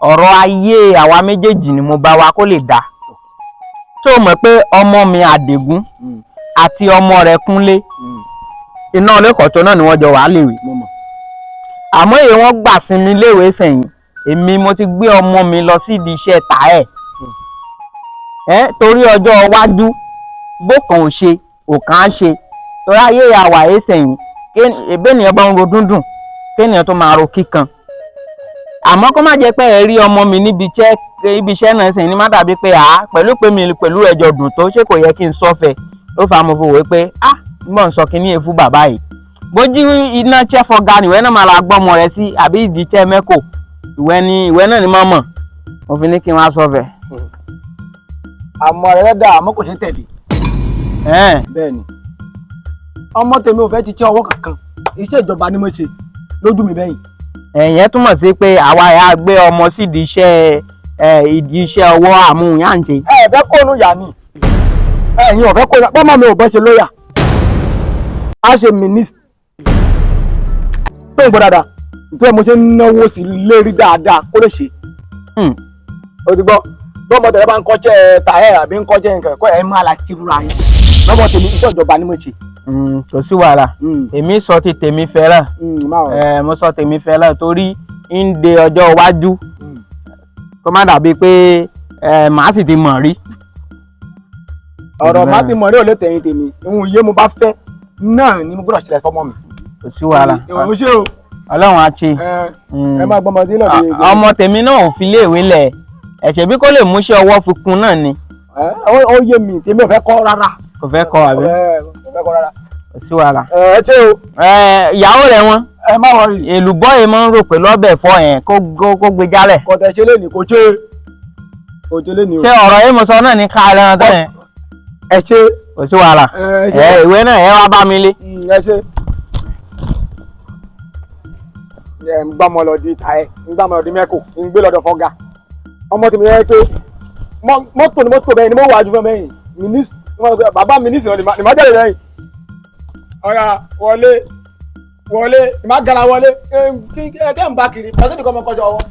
Ọ̀rọ̀ ayé àwa méjèèjì ni mo bá wa kó lè dáa. Tó o mọ̀ pé ọmọ mi Àdìgún àti ọmọ rẹ̀ Kúnlé, iná olókọ̀ọ́tọ̀ náà ni wọ́n jọ wà léwe. Mo mọ̀. Àmọ́ èyí wọ́n gbà sinmi léwe sẹ́yìn, èmi mo ti gbé ọmọ mi lọ sídìí iṣẹ́ tà ẹ̀ ẹ́, torí ọjọ́ iwájú, bókan ò ṣe òkan á ṣe, torí ayé àwà ẹ̀ sẹ́yìn, ebénìyàn bá ń ro dúndùn, kéèyàn tó máa ro kíkan. Àmọ́ kó má jẹ́ pé ẹ rí ọmọ mi níbi iṣẹ́, ibi iṣẹ́ náà sẹ́yìn ní má dàbí pé àá pẹ̀lú pé mi pẹ̀lú ẹjọ́ dùn tó ṣé kò yẹ kí n sọ́fẹ̀ ló fà á. Mo fi wò ó pé ah, mọ̀ ń sọ kínní yẹn fún bàbá yìí, bójú iná iṣẹ́ fọgá nìwẹ́ náà máa la gbọ́mọ rẹ sí, àbí ìdí iṣẹ́ mẹ́kò ìwẹ́ ni ìwẹ́ náà ni mọ̀ mọ̀ mo fi ní kí n wá sọ́fẹ̀. Àmọ́ rẹ̀ dà, àmọ́ kò ṣe tẹ̀lé. Bẹ́ẹ̀ ni, ọmọ tèmi ò fẹ́ ti ṣe ọwọ́ kankan, iṣẹ́ ìjọba ni mo ṣe lójú mi bẹ́yìn. Ẹ̀yẹn túmọ̀ sí pé àwa ẹ̀ á gbé ọmọ sídìí iṣẹ́ ẹ̀, ìdí iṣẹ́ ọwọ́ àmúyànjẹ. Ẹ ẹ fẹ́ kónú yà ni, ẹ̀yin ò fẹ́ kónú. Bọ́mọ mi ò bọ́ ṣe lóyà, á ṣe mínísítà tó ń gbọ́ dáadáa, nítorí mo ṣe ń náwó sí lérí dáadáa kó lè ṣe. O ti gbọ́, bọ́mọ tẹ̀lé bá ń kọ́ṣẹ́ tàyẹ̀ àbí ń kọ́ṣẹ́ nǹkan ẹ̀kọ́ ẹ̀ máa la ti fúnra yín. Lọ́mọ tèmi, iṣẹ́ ìjọba ni mo ṣe. Kò sí wàhálà, èmi sọ ti tèmi fẹ́ràn. Máa wọ̀. Ẹ mo sọ tèmi fẹ́ràn torí ń de ọjọ́ iwájú, kó má dàbí pé ẹ màá sì ti mọ̀ rí. Ọ̀rọ̀ má ti mọ̀ rí, ò lè tẹ̀yìn tèmi. Ìhun iye mo bá fẹ́ náà ni mo gbọ́dọ̀ ṣẹlẹ̀ fọ́mọ mi. Kò sí wàhálà. Ìwọ̀n ṣé o. Ọlọ́run á ṣe. Ẹ máa gbọ́mọ sí lọ́dẹ. Ọmọ tèmi náà ò fi léèwé lẹ̀ ẹ̀ṣẹ̀ bí kò lè múṣẹ́ ọwọ́ fi kún náà ni. Ó yé mi, tèmi ò fẹ́ kọ́ rárá. Kò fẹ́ kọ́, àbí? Kò fẹ́ kọ́ rárá. Kò sí wàhálà. Ẹ ṣé o. Ẹ ìyàwó rẹ̀ wọn. Ẹ má wọrí. Èlùbọ́ yìí máa ń rò pẹ̀lú ọbẹ̀ ẹ̀fọ́ yẹn, kó gbé jálẹ̀. Kò tẹ̀ ṣe léni, kò ṣe, kò ṣe léni o. Ṣé ọ̀rọ̀ yìí mo sọ náà ní ká ẹran tó yẹn? Ẹ ṣé. Kò sí wàhálà. Ẹ ṣé. Ẹ ìwé náà, ẹ wá bá mi lé. Ẹ ṣé. Ẹ ń gbá ọmọ lọ di ta, ẹ ń gbá ọmọ lọ di mẹ́kò, ń gbé lọ́dọ̀ fọ́gà. Ọmọ tèmi yẹn pé mọ́tò ni mọ́tò bẹ́ẹ̀ ni mo wà ju fún mẹ́yìn mínísì, bàbá mínísì ni màá jáde lẹ́yìn. Ọ̀rà wọlé wọlé, ìmá gara wọlé kẹ́ ń bá kiri pàṣẹ nìkan ọmọ kọjọ ọwọ́.